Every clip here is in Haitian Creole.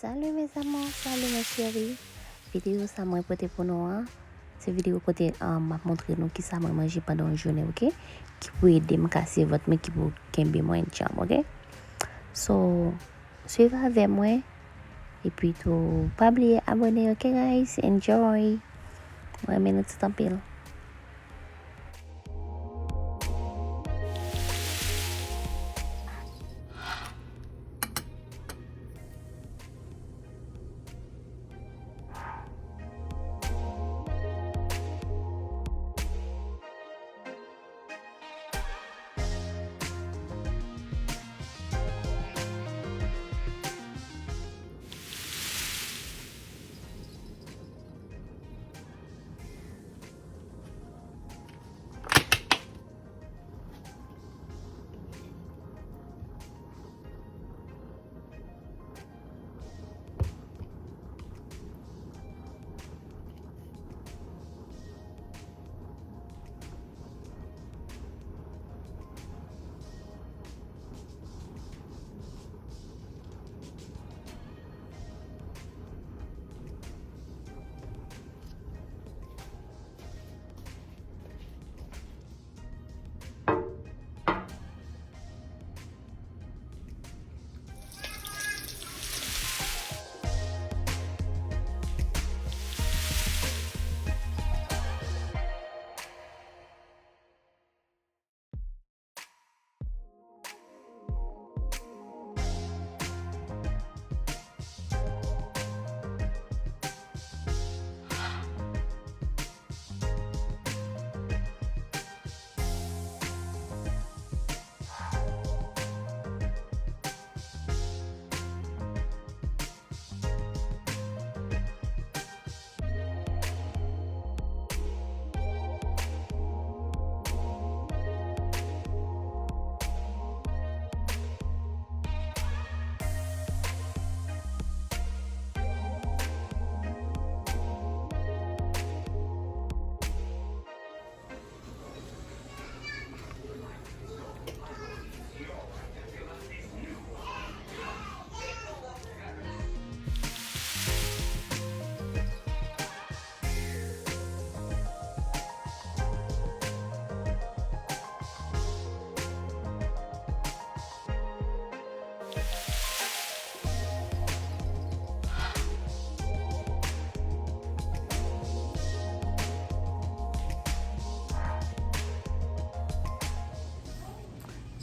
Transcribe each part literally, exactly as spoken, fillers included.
Salut mes amours, salut mes chéris. Videyo sa mwen pote pou nou an, se videyo kote um, m ap montre nou kisa mwen manje pandan yon jounen, ok? Ki pou ede m kase vant mwen, ki pou kenbe mwen djanm, ok? So, swiv avè mwen. Epi tou, pa bliye abone, ok guys? Enjoy! Mwen renmen nou tout anpil.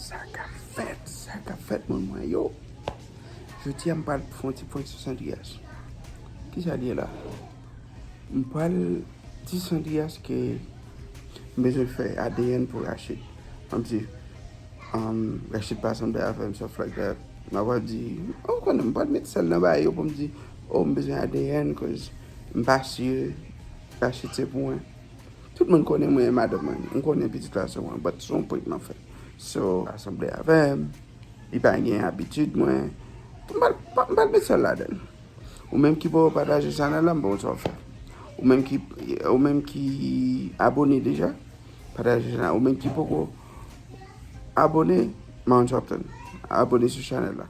Sa k ap fèt, sa k ap fèt, moun mwen yo. Jodi a, m pral fè yon ti prank sou Sandrias. Kisa l ye la? M pral di Sandrias ke m bezwen fè A D N pou Rachid. Kòmsi, um, Rachid pa sanble avè m, stuff like that. M ap di, oh, ou konnen, m pral met sèl nan bagay yo pou m di, oh, m bezwen A D N, cause m pa si Rachid se pou mwen. Tout moun konnen mwen e madanm mwen. M konnen pitit la se mwen, but se yon prank m ap fè. So, pa sanble avè m. Li pa gen abitid mwen. M pral, m pral met sèl ladan l. Ou menm ki poko pataje chanèl la, m pa konn sa w fè. Ou menm ki, ou menm ki abone deja, pataje chanèl la. Ou menm ki poko abone, m pa konn sa w ap tann. Abone sou chanèl la.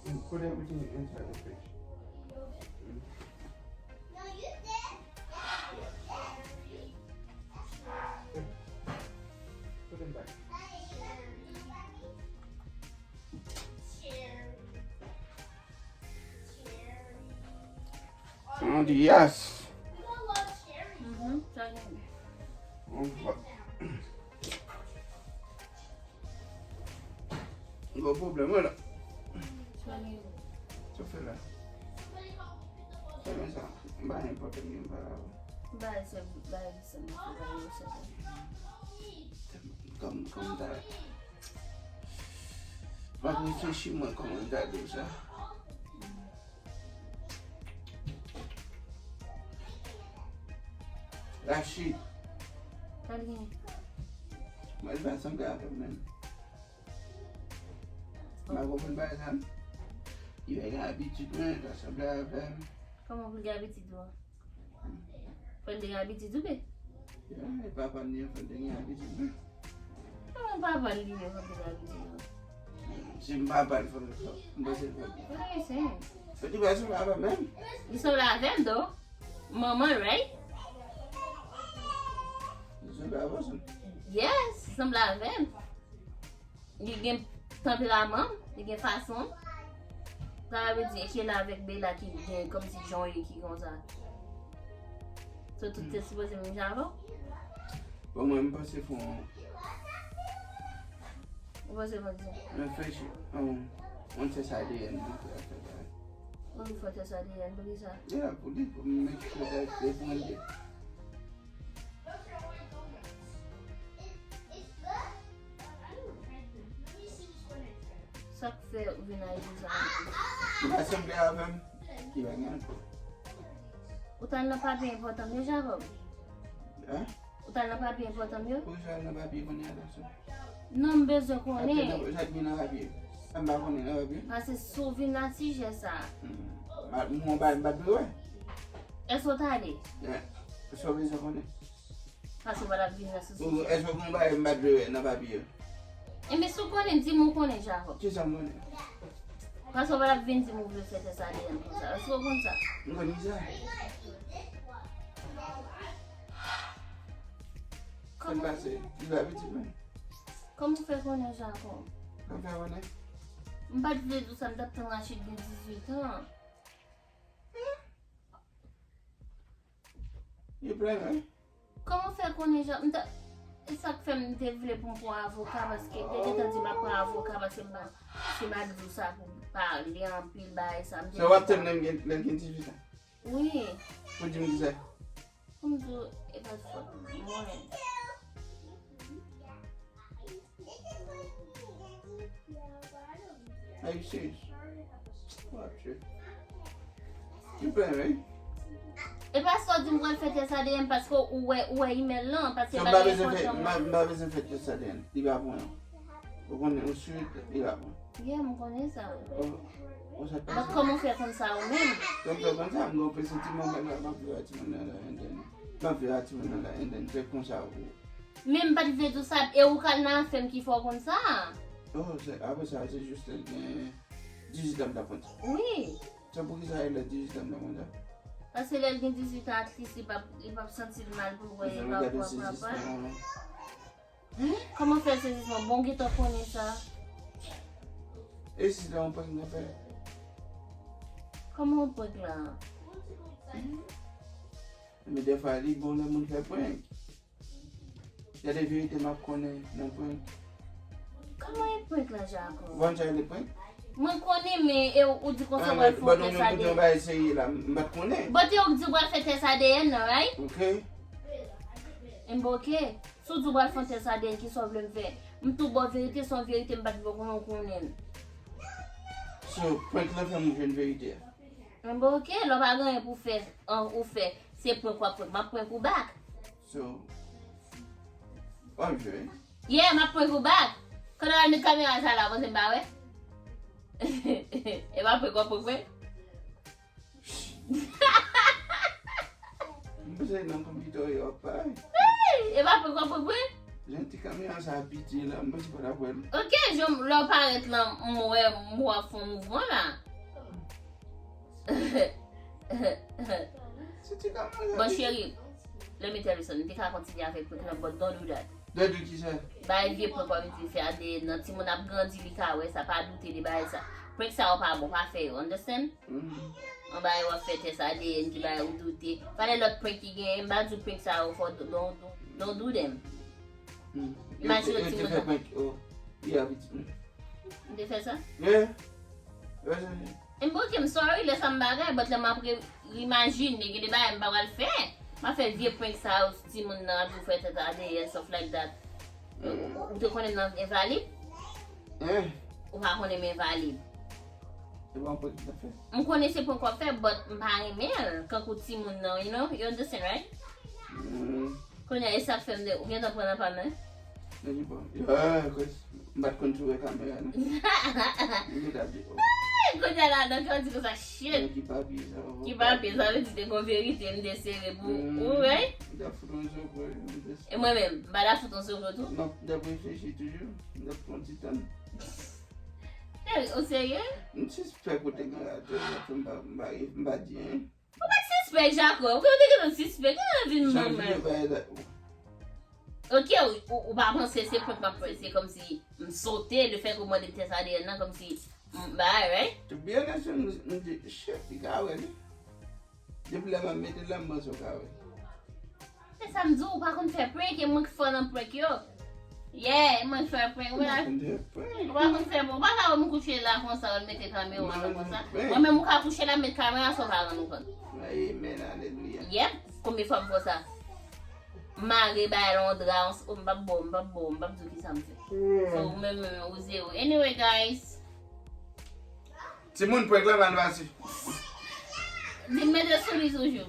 And put everything inside the fridge. Put them back. Sandrias. Mhm, sa gen. Gwo pwoblèm, wè la. Sa gen. Sa fè la. Sa gen sa. M pa gen pwoblèm, m pa la. Bay sa, bay sa, bay sa. Kòm, kòm ta. M ap reflechi, mwen, kòman m ta di w sa. Rachid. Sa l gen? Mwen, li pa sanble avè m menm. M pa konprann bagay sa, non. Li pa gen abitid, mwen, pa sanble avè m. Kòman pou l gen abitid ou an? Fò l te gen abitid ou, be? Ya, e papa l li ye, fò l te gen abitid, mwen. Kòman papa l li ye, fò l te gen abitid ou an? Si m papa l, fò l, fò m panse l fò l. Wi, se. Ou di pa sanble avè m menm? Li sanble avè m, though. Manman, right? Li sanble avè w, sa? Yes, sanble avè m. Li gen tanperaman, li gen fason. Sa vle di, e Kela avèk Bela ki gen kòmsi jan w ye ki konsa. So, tout te sipoze menm jan avè w? Bon, mwen, m panse fò. Ou panse fò kisa? Mwen fè chi, um, mwen fè sa de yè, mwen fè, fè bagay. Ou fè tès A D N, poukisa? Ya, pou li, pou m make sure that e pou mwen li ye. Sa k fè ou vin Ayiti sa? Li pa sanble avè m. Li pa gen anpil. Ou t al nan papye enpòtan m yo, Jacob? Hein? Ou t al nan papye enpòtan m yo? Poukisa w al nan papye kounye a la, sou? Non, m bezwen konnen. Sa k gen nan papye? Sa m pa konnen nan papye? Paske si w vin nan sijè sa. Hmm. Ma, mwen pa, m pa t dwe wè. Èske w t ale? Eh, sa w bezwen konnen? Paske w pa t ap vin nan sou sijè. Ou, èske w konn bagay m pa t dwe wè nan papye yo? Enben, si w konnen, di m ou konnen, Jacob. Kisa m konnen? Paske w pa t ap vin di m ou vle fè tès A D N konsa. Èske w konn sa? M konn sa. Sa k pase? Li pa pitit mwen. Kòman w fè konnen, Jacob? Kòman w fè konnen? M pa t vle di w sa, m t ap tann Rachid gen dizuit an. You play, right? Kòman w fè konnen, Jacob? M ta, e sa k fè m te vle pou m pran avoka, paske m te gentan di m ap pran avoka, paske m pa, si m ap di w sa pou pale anpil, bagay sa, m te So, w ap tann lè m gen, lè m gen dizuit an? Wi. Pou di m kisa? Pou m di w, e pa t fòt mwen. Are you serious? What trip? You play, right? E pa sa w di m pral fè tès A D N paske ou wè, ou wè email lan, paske So, m pa bagay bezwen fè, enpòtan. M pa, m pa bezwen fè tès A D N. Li pa pran. Ou konnen, ou sure, li pa pran. Yeah, m konnen sa. Oh, oh, sa But pase. Kòman w fè konn sa ou menm? Kòman w fè konn sa? M gen yon presentiment, m ap, m ap viv ak timoun nan la, and then, m ap viv ak timoun nan la, and then, se konsa ou. Men m pa t vle di w sa, e ou k al nan afè m ki fè w konn sa. Oh, se, apre sa, se jis lè l gen dizuit an m t ap konn sa. Wi. Se poukisa e lè dizuit an m t ap konn sa? Paske lè l gen dizuit an, at least li p ap, li p ap santi l mal pou l wè Bezwen papa, gade papa. Sezisman. Hein? Kòman fè sezisman? Bon, w gentan konnen sa. E si se yon prank nou fè? Kòman yon prank la? Hein? Men defwa, li bon lè moun fè prank. Gade verite m ap konnen nan prank. Kòman e prank la, Jacob? Bon, sa rele prank? Mwen konnen, men e ou di konsa w pral fè yon tès A D N. Bagay serye la, m pa t konnen. But e ou k di w pral fè tès A D N nan, right? Ok. Enben, ok. Si w di w pral fè yon tès A D N, kisa w vle m fè? M tou ba w verite, se yon verite m pa t vle konnen w konnen l. So, prank lan fè m jwenn verite a. Enben, ok, lè w pa gen anyen pou fè, an, ou fè, se prank w ap prank, m ap prank ou back. So, w ap jwe? Yeah, m ap prank ou back. Kote w al met kamera sa la, w panse m pa wè? E pa prank w ap prank mwen? M panse nan konpitè w ap pale. Hey, e pa prank w ap prank mwen? Jan ti kamera sa piti la, m panse pa t ap wè l. Ok, jan lè w parèt lan, m wè, m wè w ap fè yon mouvman la. Se ti kamera sa Bon, piti. Cheri, let me tell you something. M te ka kontinye avèk prank lan, but don't do that. Don't do kisa? Bay vye prank w ap di fè a de nan timoun ap grandi, li ka wè sa, pa doute de bagay sa. Prank sa yo pa bon, pa fè yo, understand? Mhm. Yon bagay w ap fè tès A D N ki bay ou doute. Pale lòt prank ki genyen, m pa di w prank sa yo fò, don't, don't, don't do them. Hmm. Imajine yo te, yo te timoun fè nan prank, oh, li a pitit mwen. M te fè sa? Yeah. Wè sa. M bon, ok, m sorry, lè sa m bagay, but lè m ap re-, imajine, gen de bagay m pa pral fè. M ap fè vye prank sa yo, timoun nan ap di w fè tès A D N, stuff like that. Hmm. Ou, ou te konnen m nan envalid? Eh. Ou pa konnen m envalid. Se pa yon prank m t ap fè. M konnen se prank w ap fè, but m pa renmen l, kankou timoun nan, you know? You understand, right? Hmm. Kounye a, e sa k fè m de, ou gentan pran nan pa m, hein? Nan ki pa. Ah, kòs. M pa t konn sou wè kamera, non. M te ta di, oh. Kounye a la, nan kè w di konsa, shit. Ki papye sa? Ki papye sa? Vle di te gon verite m te sere pou ou, right? M ta fout yon sokwe. E mwen menm, m pa ta fout yon sokwe tou? Non, m ta reflechi toujou. M ta pran ti tan. Hey, ou serye? M sispèk ou te gen la, tou, m pa, m pa, m pa di anyen. Ou pa t sispèk, Jacob. Ou te gentan sispèk. Ou te vin manman. Ok, ou, ou, ou pa panse se prank m ap fè, se kòmsi m sote, le fè ke w mande m tès A D N nan, kòmsi m bay, right? To be honest, m, m di, shit, li ka wè li. Depi lè m ap mete l la, m panse w ka wè li. Se sa m di w, ou pa konn fè prank, e mwen k fò nan prank yo. Yeah, mwen fè prank, ou pa konn fè prank. Ou pa konn fè prank. Ou pa ka wè m kouche la konsa, ou mete kamera w la konsa. Mwen menm ou ka kouche la, m met kamera sa w pa rann ou kont. Amen, alelouya. Yep, konbyen fwa m fè sa? M mare bay la yon dra, yon s-, oh, m p ap bo, m p ap bo, m p ap di w kisa m fè. So, ou menm, menm, ou zewo. Anyway, guys. Timoun, prank la mal pase. Di m mete sou li toujou.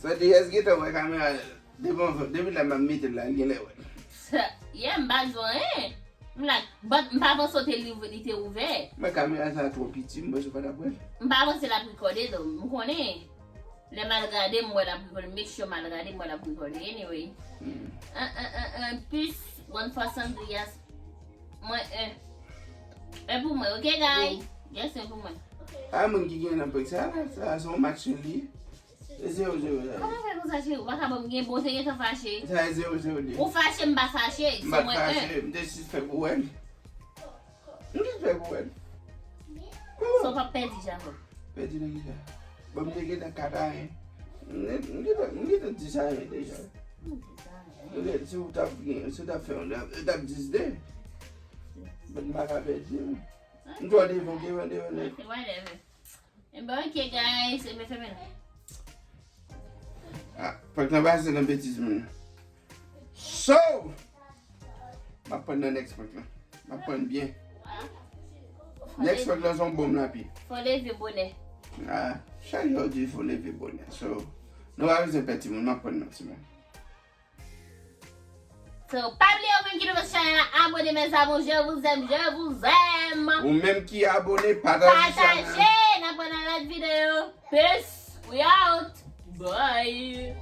Sa di, èske w wè kamera devan, depi lè m ap mete l la, li genlè wè l. Yeah, m pa di w anyen. M la, but m pa panse w te li, li te ouvè. Men kamera sa twò piti, m panse w pa t ap wè l. M pa panse l ap rekòde, though. M konnen. Lè m al gade, m wè l ap rekòde. Make sure m al gade, m wè l ap rekòde. Anyway. Hmm. An, an, an, an, peace. One for Sandrias. Mwen, eh. E pou mwen, ok, guys? Yes, e pou mwen. A, moun ki gen nan prank sa, sa, se yon match li. Se zewo zewo, sa. Kòman fè konsa, cheri? Ou pa ka ban m gen bon, se gentan fache. Sa e zewo zewo li. Ou fache, m pa fache. M pa fache, m te sispèk ou wè l. M te sispèk ou wè l. So, w p ap pèdi, Jacob. Pèdi nan kisa? Bon, m te gentan kat a yen. M te, m gentan, m gentan di sa yen deja. M di sa yen. Ok, si w t ap gen, si w t ap fè yon, w t ap dis de. But m pa ka pèdi, wi. M twò devan, devan, devan, devan. Ok, whatever. Enben, ok, guys. Enben, fèmen la. Ah, prank lan pase nan betiz, moun. So, m ap prann nan next prank lan. M ap prann byen. Next prank lan se yon bonm lapli. Fò leve bonè. Ah, chak jou w di fò leve bonè. So, nou pa bezwen pè timoun, m ap prann nan timoun. So, pa bliye, ou menm ki nouvo sou chanèl la, abone, mes amours, je vous aime, je vous aime. Ou menm ki abone, pataje chanèl. Pataje, n ap wè nan lòt videyo. Peace, we out. Bye.